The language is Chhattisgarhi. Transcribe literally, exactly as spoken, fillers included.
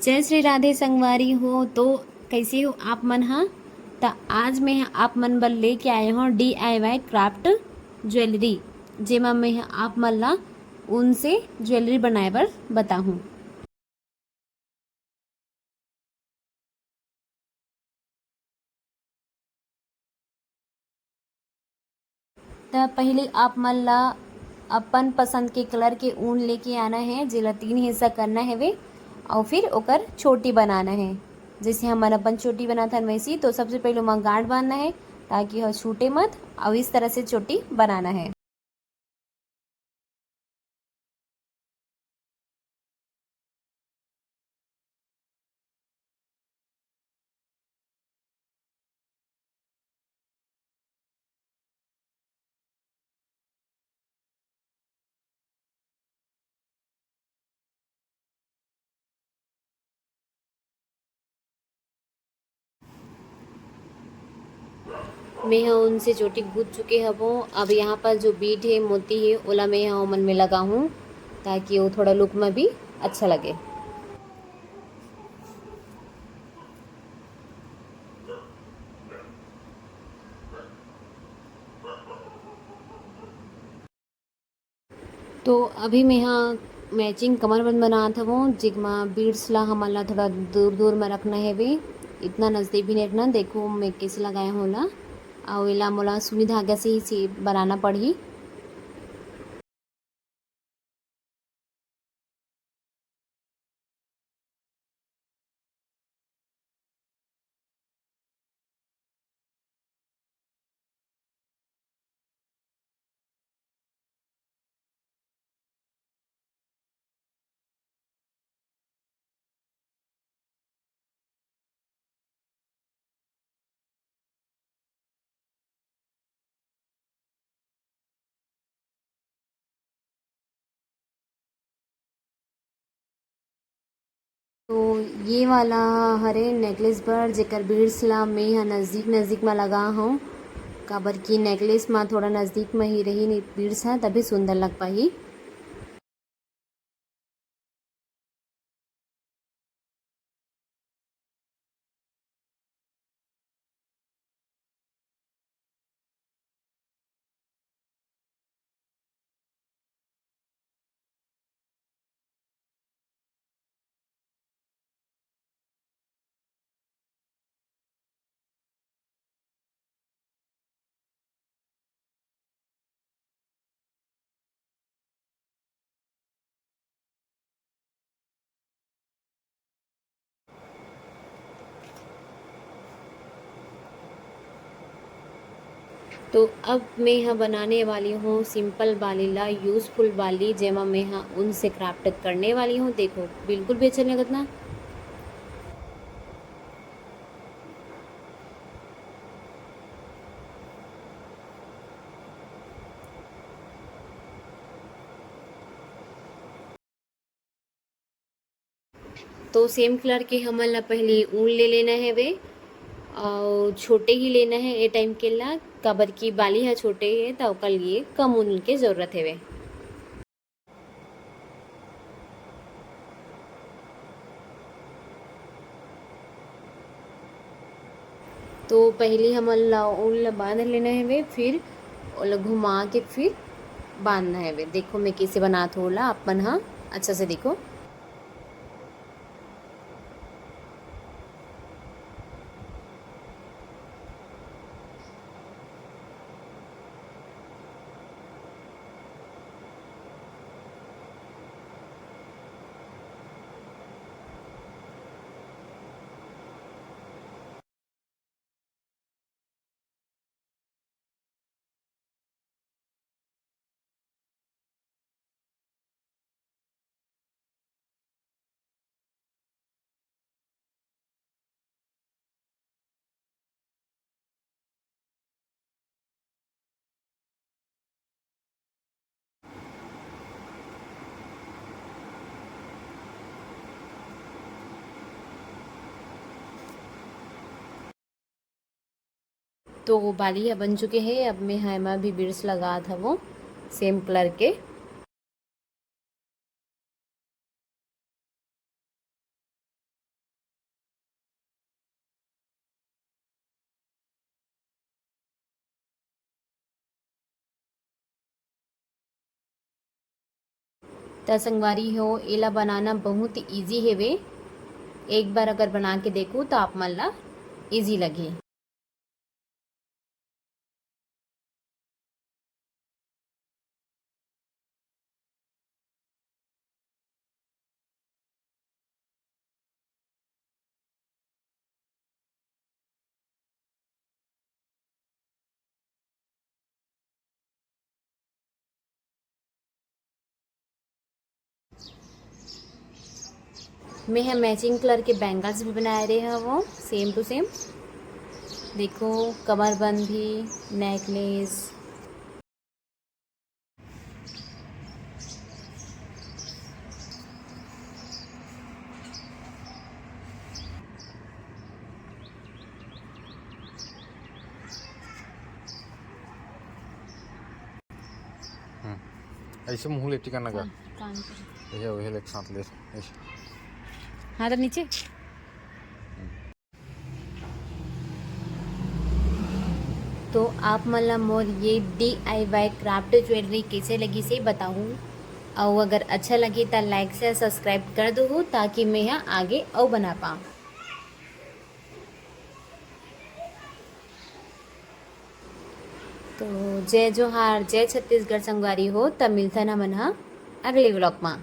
जय श्री राधे संगवारी हो। तो कइसे हो आप मन ह? त आज मैं ह आप मन बर लेके आए हव DIY craft jewellery, जेमा मैं ह आप मन ला ऊन से jewellery बनाए बर बताहूँ। त पहिली आप मन ला अपन पसंद के colour के ऊन लेके आना हे, जेला तीन हिस्सा करना हेवे, अउ फिर ओकर चोटी बनाना हे। जइसे हमन अपन चोटी बनाथन वइसी, तो सबसे पहिली ओमा गांठ बांधना हे, ताकि ओह छूटे मत, अउ इस तरह से चोटी बनाना हे। मैं ह ऊन से चोटी गूंथ चुके हवों। अब यहाँ पर जो bead हे, मोती हे, ओला मैं ह ओमन में लगाहूँ, ताकि वो थोड़ा look में भी अच्छा लगे। तो अभी मैं ह matching कमरबंद बनात हवों, जेमा beads ला हमन ला थोड़ा दूर-दूर में रखना हेवे, इतना नजदीक भी नहीं रखना। देखो मैं कैसे लगाए हूँ ओला, अउ एला मोला सुई धागा से ही से बनाना पड़ही। तो ये वाला हरे necklace बर, जेकर beads ला मैं ह नजदीक नजदीक में लगा हूँ, काबर कि necklace में थोड़ा नजदीक में ही रही नहीं beads ह, तभी सुंदर लग पाही। तो अब मैं ह बनाने वाली हूँ simple बाली ला, useful बाली, जेमा मैं ह ऊन से craft करने वाली हूँ। देखो, बिल्कुल भी अच्छा नहीं लगत ना। तो same colour के हमन ला पहले ऊन ले लेना हेवे, अउ छोटे ही लेना हे ए time के ला, काबर कि बाली ह छोटे हे, त ओकर लिए कम ऊन के जरूरत हेवे। तो पहली हमन ला ऊन ला बांध लेना हेवे, फिर ओला घुमा के फिर बांधना हेवे। देखो मैं कैसे बनात हूँ ओला, आप मन ह अच्छा से देखो। तो वो बाली ह बन चुके हे। अब मैं ह एमा भी beads लगात हवों same colour के। त संगवारी हो, एला बनाना बहुत ईजी हेवे। एक बार अगर बना के देखू त आप मन ला ईजी लगही। मैं ह मैचिंग कलर के बैंगल्स भी बनाए रहे हवं, सेम टू सेम। देखो, कमरबंद भी, नेकलेस। हम्म। ऐसे मुंह ले टिकाना का। कान पे। ये, ये ले एक साथ ले। ऐसे। हाँ, तो नीचे। तो आप मन ला मोर ये D I Y craft jewellery कैसे लगी से बताहू, अउ अगर अच्छा लगी त लाइक से सब्सक्राइब कर दू, ताकि मैं ह आगे अउ बना पाऊँ। तो जय जोहार, जय छत्तीसगढ़ संगवारी हो। तब मिलथन हमन ह अगले व्लॉग मा।